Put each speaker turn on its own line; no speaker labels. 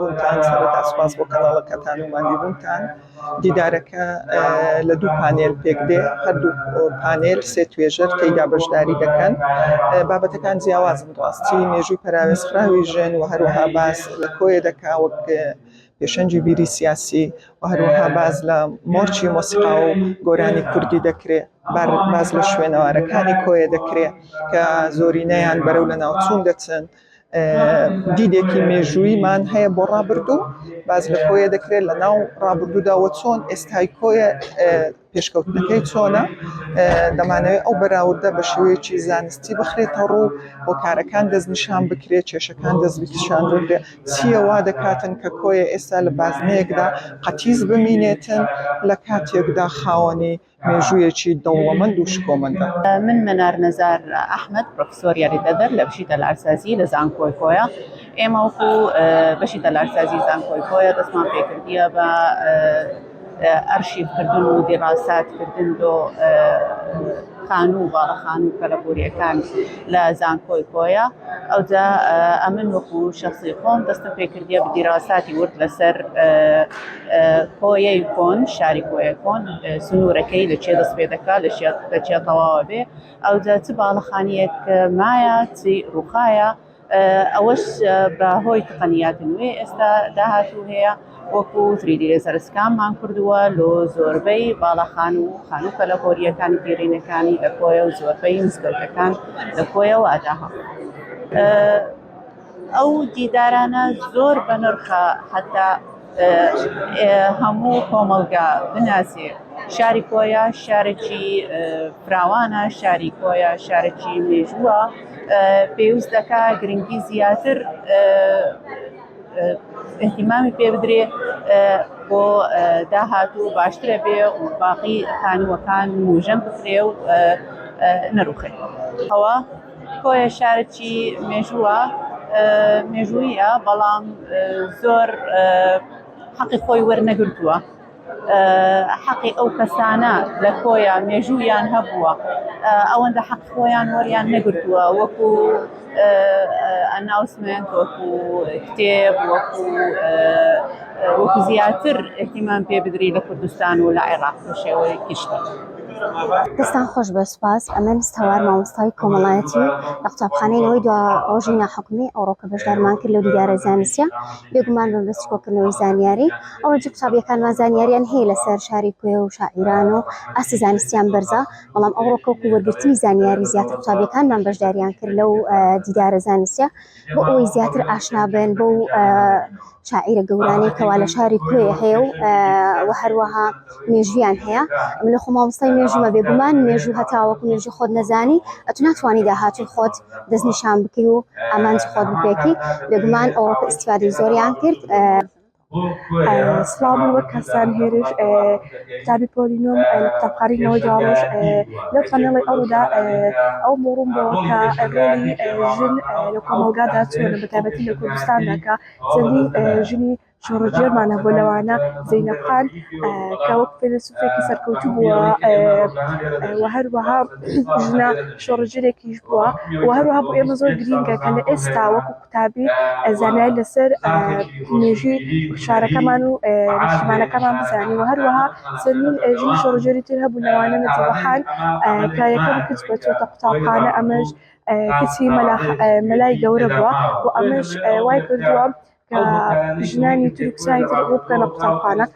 ماندیبوونتان سەرەتا سوپاس بۆ کەناڵەکەتان و ماندیبوونتان دیدارەکە لە دوو پانێل پێک دێ هەردوو پانێل سێ توێژەر تێیدا بەشداری دەکەن بابەتەکان جیاوازن ڕاستی مێژووی پەراوێزخراوی ژن و هەروەها باس لە کۆیە دەکا وەک پێشەنگی بیری سیاسی و هەروەها باس لە مۆرچی مۆسیقا و گۆرانی کوردی دەکرێ باس لە شوێنەوارەکانی کۆیە دەکرێ کە زۆرینەیان بەرەو لە ناوچوون دەچن دیدێکی مێژوویمان هەیە بۆ ڕابردوو باس لە کۆیە دەکرێت لە ناو ڕابردوودا وە چۆن ئێستای کۆیە پێشکەوتنەکەی چۆنە دەمانەوێت ئەو بەراوردە بە شێوەیەکی زانستی بخرێتە ڕوو هۆکارەکان دەستنیشان بکرێت کێشەکان دەستنیشان بکرێت چییە وا دەکاتن کە کۆیە ئێستا لە بازنەیەکدا قەتیس بمینێتن لە کاتێکدا خاوەنی مێژوویەکی دەوڵەمەند و شکۆمەندە.
من مەنار نەزار ئەحمەد، پرۆفیسۆر یاریدەدەر لە بەشی تەلارسازی لە زانکۆی کۆیە. ئێمە وەکو بەشی تەلارسازی زانکۆی کۆیە دەستمان پێکردیە بە ئەرشیفکردن و دیراساتکردن بۆ خانوو و باڵەخانە و کەلەپوورییەکان لە زانکۆی کۆیە. ئەوجا ئەمن وەکو شەخسی خۆم دەستم پێکردیە بە دیراساتی ورد لەسەر کۆیەی کۆن، شاری کۆیە کۆن، سنوورەکەی لە چێ دەست پێ دەکا، لە چێ تەواوە بێ، ئەوجا چ باڵەخانییەک مایە، چی ڕووخایە، ئەوەش بە هۆی تەقەنیات نوێ ئێستا داهاتوو هەیە وەکو 3D laser scan مان کردووە لۆ زۆربەی باڵەخان و خانوو کەلەپۆرییەکانی دێرینەکانی لە کۆیە و زۆربەی مزگەوتەکان لە کۆیەوە ئەداها. ئەو دیدارانە زۆر بەنرخە حەتا هەموو کۆمەڵگا بناسێ شاری کۆیە شارێکی فراوانە شاری کۆیە شارێکی مێژووە پێویست دەکا گرنگی زیاتر اهتمامی پێ بدرێ بۆ داهاتوو باشترە بێ و باقی خانووەکان نوژەن بکرێ و نەروخێ ئەوە کۆیە شارێکی مێژووە مێژوویە بەڵام زۆر حەقی خۆی وەرنەگرتووە حەقی ئەو کەسانە لە کۆیە مێژوویان هەبووە ئەوەندە حەق خۆیان وەریان نەگرتووە وەکو announcement وەکو کتێب وەکو وەکو زیاتر اهتمام پێ بدری لە کوردستان و لە عێراق بە شێوەی گشتی.
دەستان خۆش بێ سوپاس. ئەمن ستەوار مامۆستای کۆمەڵایەتی لە قوتابخانەی نەوەی دوا ڕۆژی ناحکومی ئەوڕۆکە بەشدارمان کرد لەو دیدارە زانستیە بێگومان بە مەبەستی کۆکردنەوەی زانیاری ئەوڕۆ قوتابیەکانمان زانیاریان هەیە لەسەر شاری کۆیە و شاعیران و ئاستی زانستیان بەرزە بەڵام ئەوڕۆکە وەکو وەرگرتنی زانیاری زیاتر قوتابیەکانمان بەشداریان کرد لەو دیدارە زانستیە بۆ ئەوەی زیاتر ئاشنا بن بەو شاعیرە گەورانەی کەوا لە شاری کۆیە هەیە و و هەروەها مێژویان هەیە من لە خۆ مامۆستای مێژومە بێگومان مێژوو هەتاوەکو مێژوو خۆت نەزانی ئەتو ناتوانی داهاتووی خۆت دەستنیشان بکەی و ئامانجی خۆت بپێکی بێگومان ئەوڕۆکە ئیستیفادەی زۆریان کرد.
سڵاو من وەک کەسان هێرش قوتابی پۆلی نۆم لە قوتابخانەی نەوەی دواڕۆژ لەو پانێڵی ئەوڕۆدا ئەو مۆڕوم بۆ کە ڕۆڵی ژن لە کۆمەڵگادا چۆنە بە تایبەتی لە کوردستاندا کە چەندین ژنی شۆڕشگێرمان هەبووە لەوانە زەینەب خان کە وەک فەیلەسوفێکی سەرکەوتوو بووە و هەروەها ژنە شۆڕشگێرێکیش بووە و هەروەها بۆ ئێمە زۆر گرینگە کە لە ئێستا وەکو قوتابی زانیاری لەسەر مێژووی شارەکەمان و نیشتیمانەکەمان بزانین و هەروەها چەندین ژنی شۆڕشگێری تر هەبوو لەوانە نەجیبە خان کە یەکەم کچ بە چۆتە قوتابخانە ئەمەش کچی مەلای گەورە بووە و ئەمەش وای کردووە کە ژنانی تر و کچانی تر ڕوو بکەنە قوتابخانە.